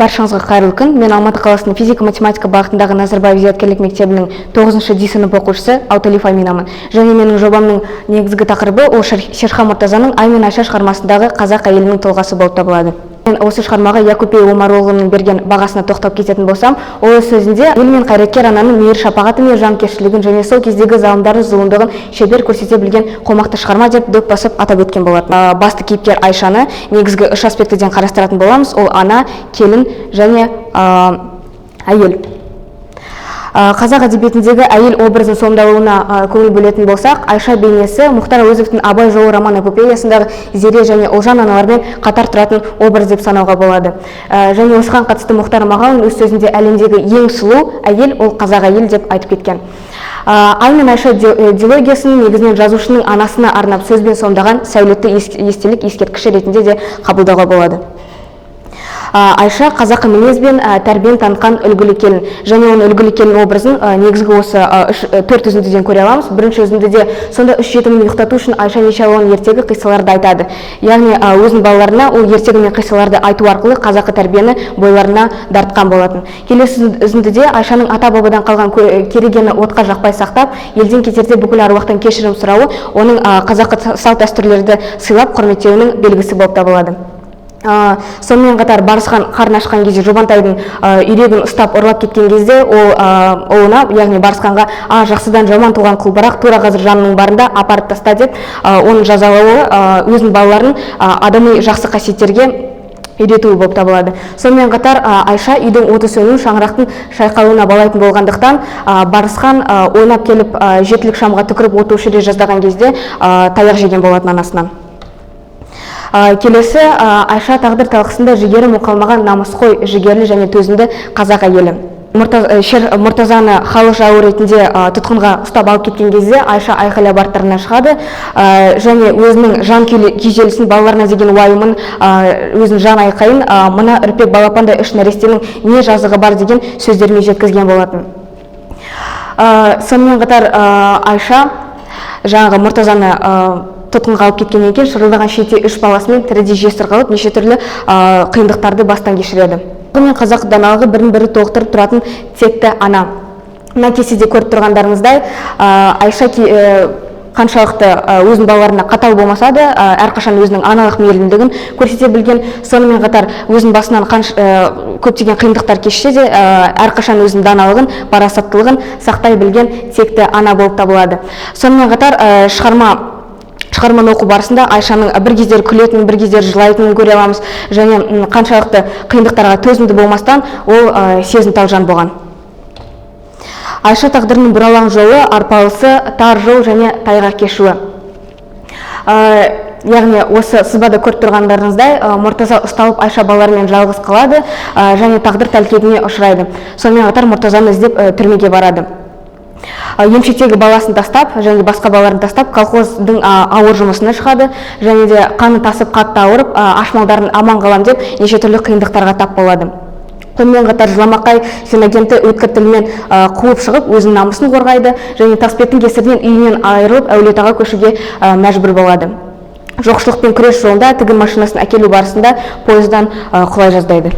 Баршаңызға қайырлы күн! Мен Алматы қаласының физика математика бағытындағы Назарбаев зияткерлік мектебінің 9 д сынып оқушысы Ауталиев Аминамын және менің жобамның негізгі тақырыбы ол Шерхан Мұртазаның «Ай мен Айша» шығармасындағы қазақ әйелінің тұлғасы болып табылады. Мен осы шығармаға Якупбей Омарұлының берген бағасына тоқталып кететін болсам, ол өз сөзінде ел мен қайраткер ананың мейір шапағаты мен жанкештілігін және сол кездегі залымдардың зұлымдығын шебер көрсете білген қомақты шығарма деп дөп басып атап өткен болатын. Басты кейіпкер Айшаны негізгі үш аспектіден қарастыратын боламыз: ол ана, келін және әйел. Қазақ әдебиетіндегі әйел образын сомдалуына көңіл бөлетін болсақ, Айша бейнесі Мұхтар Әуезовтің «Абай жолы» роман эпопеясындағы Зере және Ұлжан аналармен қатар тұратын образ деп санауға болады. Және осыған қатысты Мұхтар Мағауин өз сөзінде әлемдегі ең сұлу әйел ол қазақ әйел деп айтып кеткен. «Ай мен Айша» дилогиясын негізінен жазушының анасына арнап сөзбен сомдаған сәулетті естелік ескерткіші ретінде де қабылдауға болады. Айша қазақы мінез бен тәрбиені танытқан үлгілі келін және оның үлгілі келін образын негізгі осы үш, төрт үзіндіден көре аламыз. Бірінші үзіндіде сонда үш жетімін ұйықтату үшін Айша неше алуан ертегі, қиссаларды айтады, яғни өзінің балаларына ол ертегі мен қиссаларды айту арқылы қазақы тәрбиені бойларына дарытқан болатын. Келесі үзіндіде Айшаның ата бабадан қалған керегені отқа жақпай сақтап, елден кетерде бүкіл аруақтан кешірім сұрауы оның қазақы салт дәстүрлерді сыйлап құрметтеуінің белгісі болып табылады. Сонымен қатар Барысхан қарны ашқан кезде Жұбантайдың үйрегін ұстап ұрлап кеткен кезде, ол ұлына, яғни Барысханға: «А, жақсыдан жаман туған қылбарақ, тура қазір жанының барында апарып таста», – деп оның жазалауы өзінің балаларын адами жақсы қасиеттерге үйретуі болып табылады. Сонымен қатар Айша үйдің оты сөнуін шаңырақтың шайқалуына балайтын болғандықтан, Барысхан ойнап келіп, жетілік шамға түкіріп, от өшіре жаздаған кезде таяқ жеген болатын анасынан. Келесі Айша тағдыр талқысында жігері мұқалмаған намысқой, жігерлі және төзімді қазақ әйелі. Шер Мұртазаны халық жауы ретінде тұтқынға ұстап алып кеткен кезде Айша айқайлап арттарынан шығады және өзінің жан күйзелісін, балаларына деген уайымын, өзінің жан айқайын «мына үрпек балапандай үш нәрестенің не жазығы бар» деген сөздермен жеткізген болатын. Сонымен қатар Айша жаңағы Мұртазаны тұтқынға алып кеткеннен кейін шырылдаған шиеттей үш баласымен тірідей жесір қалып, неше түрлі қиындықтарды бастан кешіреді. Мен қазақ даналығы бірін бірі толықтырып тұратын текті ана. Мына кестеде көріп тұрғандарыңыздай, Айша қаншалықты өзінің балаларына қатал болмаса да, әрқашан өзінің аналық мейірімділігін көрсете білген. Сонымен қатар өзінің басынан көптеген қиындықтар кешсе де, әрқашан өзінің даналығын, парасаттылығын сақтай білген текті ана болып табылады. Сонымен қатар шығарманы оқу барысында Айшаның бір кездері күлетінін, бір кездері жылайтынын көре аламыз және қаншалықты қиындықтарға төзімді болмастан, ол сезімтал жан болған. Айша тағдырының бұралаң жолы, арпалысы, тар жол және тайғақ кешуі. Яғни осы сызбада көріп тұрғандарыңыздай, Мұртаза ұсталып, Айша балаларымен жалғыз қалады және тағдыр тәлкегіне ұшырайды. Сонымен қатар Мұртазаны іздеп түрмеге барады. Емшектегі баласын тастап және басқа балаларын тастап, колхоздың ауыр жұмысына шығады және де қаны тасып, қатты ауырып, аш малдарын аман қалам деп неше түрлі қиындықтарға тап болады. Сонымен қатар жыламақай финагентті өткір тілімен қуып шығып, өзінің намысын қорғайды және таспеттің кесірінен үйінен айырылып, Әулиеатаға көшуге мәжбүр болады. Жоқшылықпен күрес жолында тігін машинасын әкелу барысында пойыздан құлай жаздайды.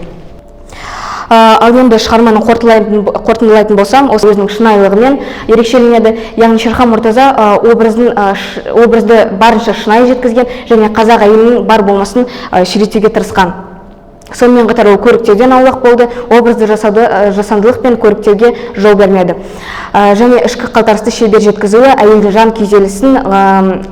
Ал енді шығарманы қорытындылайтын болсам, осы өзінің шынайылығымен ерекшеленеді, яғни Шерхан Мұртаза образды барынша шынайы жеткізген және қазақ әйелінің бар болмысын суреттеуге тырысқан. Сонымен қатар ол көріктеуден аулақ болды, образды жасауды жасандылық пен көріктеуге жол бермеді. Және ішкі қалтарысты шебер жеткізуі, әйелдің жан күйзелісін,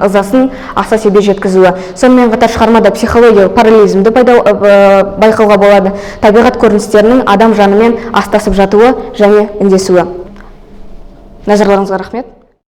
ызасын аса шебер жеткізуі. Сонымен қатар шығармада психологиялық параллелизмді байқауға болады, табиғат көріністерінің адам жанымен астасып жатуы және үндесуі. Назарларыңызға рахмет.